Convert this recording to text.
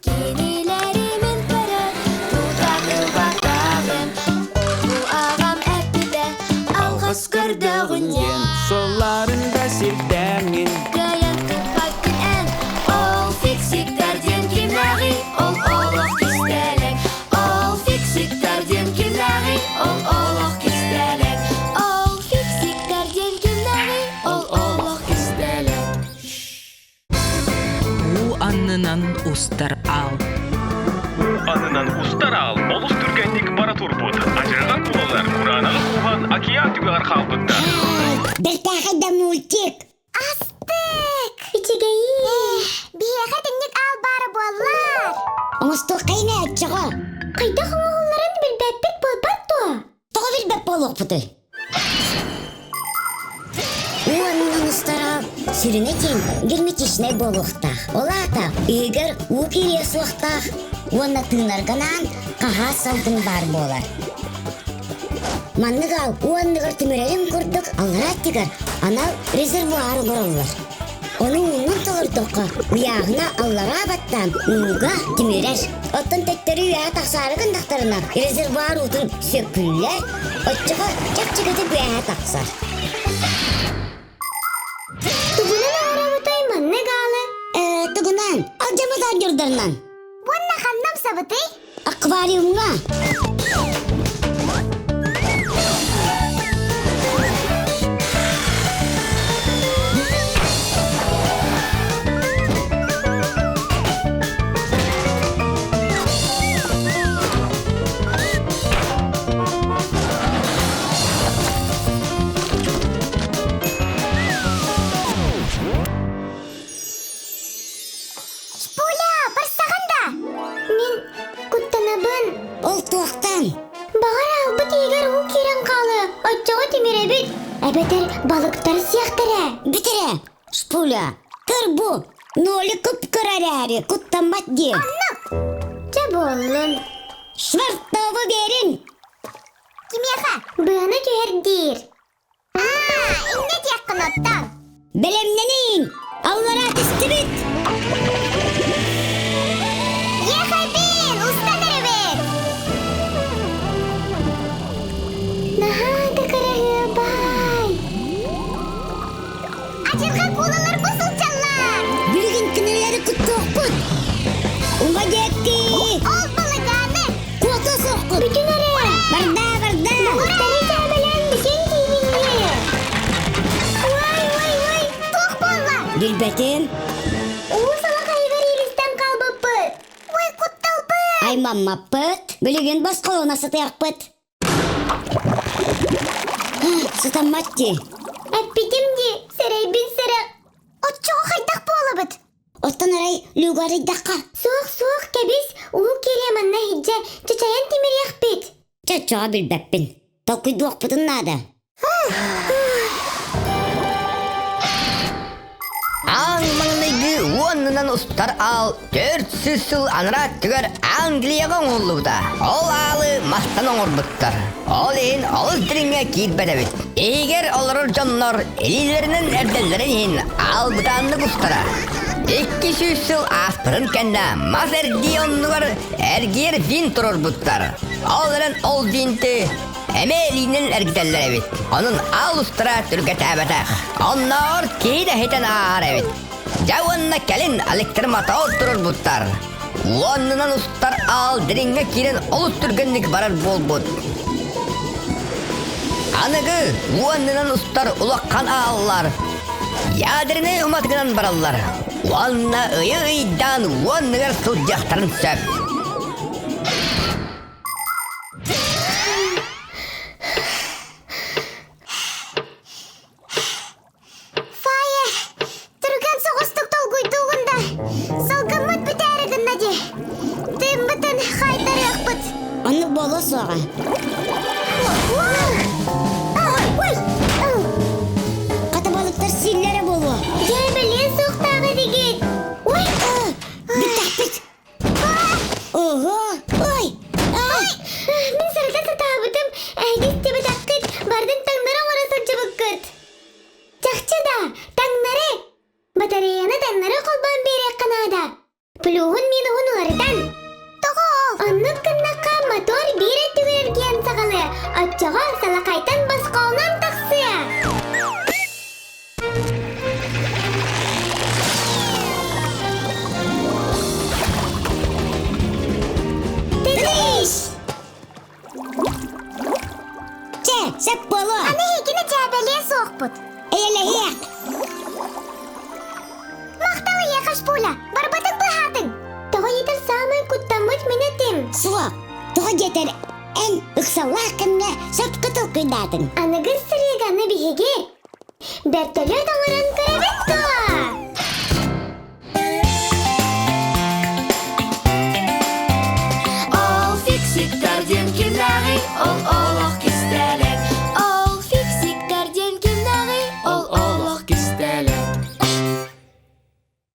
Кинилэри мин көрөн, тута ылбатаҕым, ону аҕам эппитэ, алҕас көрдөҕүн диэн. Солларын да сирдээҥҥин Кыайан туппаккын эн, ол фиксиктэр диэн кимнээҕий, ол олох кистэлэҥ. Ол фиксиктэр диэн кимнээҕий, ол олох кистэлэҥ. Ол фиксиктэр диэн кимнээҕий, ол олох кистэлэҥ. Уу аннынан устар аал. Уу аннынан устар аал олус түргэнник бара турбут. Адьырҕа кулалар кураанаҕы кууһан океан түгэҕэр хаалбыттар. Бэртээхэй да мультик! Астык! Үчүгэйи! Биһиэхэ итинник аал баара буоллар! Оҥостуоххайын ээ, оччоҕо! Хайдах оҥоһулларын билбэппит буолбат дуо? Тоҕо билбэт буолуохпутуй? Уонунан устара сүрүнэ диэн герметичнэй буолуохтаах. Ол аата иһигэр уу киириэ суохтаах уонна тыынарга анаан хаһаас салгын баар буолар. Маннык аал уу анныгар түмүрэрин курдук аллараа өттүгэр анал резервуар оҥороллор. Ону уунан толордоххо, ыйааһына аллараа баттаан ууга тимирэр. Оттон төттөрү үөһэ тахсаары гыннахтарына, резервуар уутун сөккүллэр, оччоҕо чэпчэкитик үөһэ тахсар. Тугунан оҥоробутай маннык аалы? Э, тугунан? Алдьаммыт ардьурдарынан. Уонна ханна умсабытый? Аквариумҥа. Шпуля, барсаҕын да? Мин куттанабын. Ол туохтан? Баҕар аалбыт иһигэр уу киирэн хаалыа, оччоҕо тимирэбит. Эбэтэр балыктар сиэхтэрэ. Бүтэрэ, Шпуля, көр бу, нолик кып-кыра эрээри куттаммат дии. Оннук. Чэ буоллун. Швартову биэрин. Кимиэхэ? Быаны түһэр диир. Аа, иннэ диэххин оттон. Бэлэмнэниҥ! Аллараа түстүбүт! Ехайбин, устан эрэбит! Наһаа да кыраһыабай! Адьырҕа куулалар бу сылдьаллар! Билигин кинилэри куттуохпут! Уҥа диэки! Ол балыгааны! Куота суоххут! Бүтүн эрэ! Барда, барда! Балыктары дьээбэлээн бүтүн тиибинньи! Уай, уай, уай! Туох буолла? Билбэтим. Уу салахайыгар иилистэн хаалбыппыт! Уй, кутталбыт! Аймаммаппыт. Билигин босхолуна сытыахпыт. Сытаммат дии. Эппитим дии, сэрэйбин сэрэх. Оччоҕо хайдах буолабыт? Оттон арай люгарыйдахха? Суох, суох, кэбис, уу кириэ манна иһирдьэ, чачайан тимириэхпит. Чоччоҕо билбэппин. Толкуйдуохпутун наада. Аан маҥнайгы уонунан устар аал 400 сыл анараа өттүгэр Англияҕа оҥоһуллубута. Ол аалы мастан оҥорбуттар. Ол иһин олус дириҥҥэ киирбэт эбит. Иһигэр олорор дьоннор илиилэринэн эрдэллэрин иһин аал бытааннык устара. 200 сыл ааспытын кэннэ мас эрдии оннугар эргийэр винт туруорбуттар. Ол эрэн ол винти Эмиэ илиинэн эргитэллэр эбит. Онон аал устара түргэтээбэтэх. Оннооҕор киһи да иһитэн ааһар эбит. Дьэ уонна кэлин электромотор турарбыттар. Уоннунан устар аал дириҥҥэ киирэн олус түргэнник барар буолбут. Аныгы уоннунан устар улахан ааллар ядернай уматыгынан бараллар. Уонна ыйы ыйдаан уонныгар сылдьыахтарын сөп. Фая, түргэн соҕустук толкуйдуугун да, салгыммыт бүтээри гынна дии. Тыыммытын хайтарыахпыт. Оннук буолуо суоҕа. Хата балыктар сииллэрэ буолуо. Дьэ, бэлиэ суохтааҕы дигит. Ой! Бүттэхпит. Ого! Ой! Ай! Мин сырыта сатаабытым, эһиги истибэтэххит, бардын таҥнары оҥоро сылдьыбыккыт. Сөп буолуо. Аны эһигини дьээбэлиэ суохпут. Эйэлэһиэх. Махтал эйиэхэ, Шпуля. Барбытын быһаатыҥ. Тоҕо диэтэр саамай куттаммыт мин этим. Суох. Тоҕо диэтэр эн ыксаллаах кэмҥэ сөпкө толкуйдаатыҥ. Аныгы сырыыганы биһиги бөртөлүөт оҥорон көрөбүт дуо?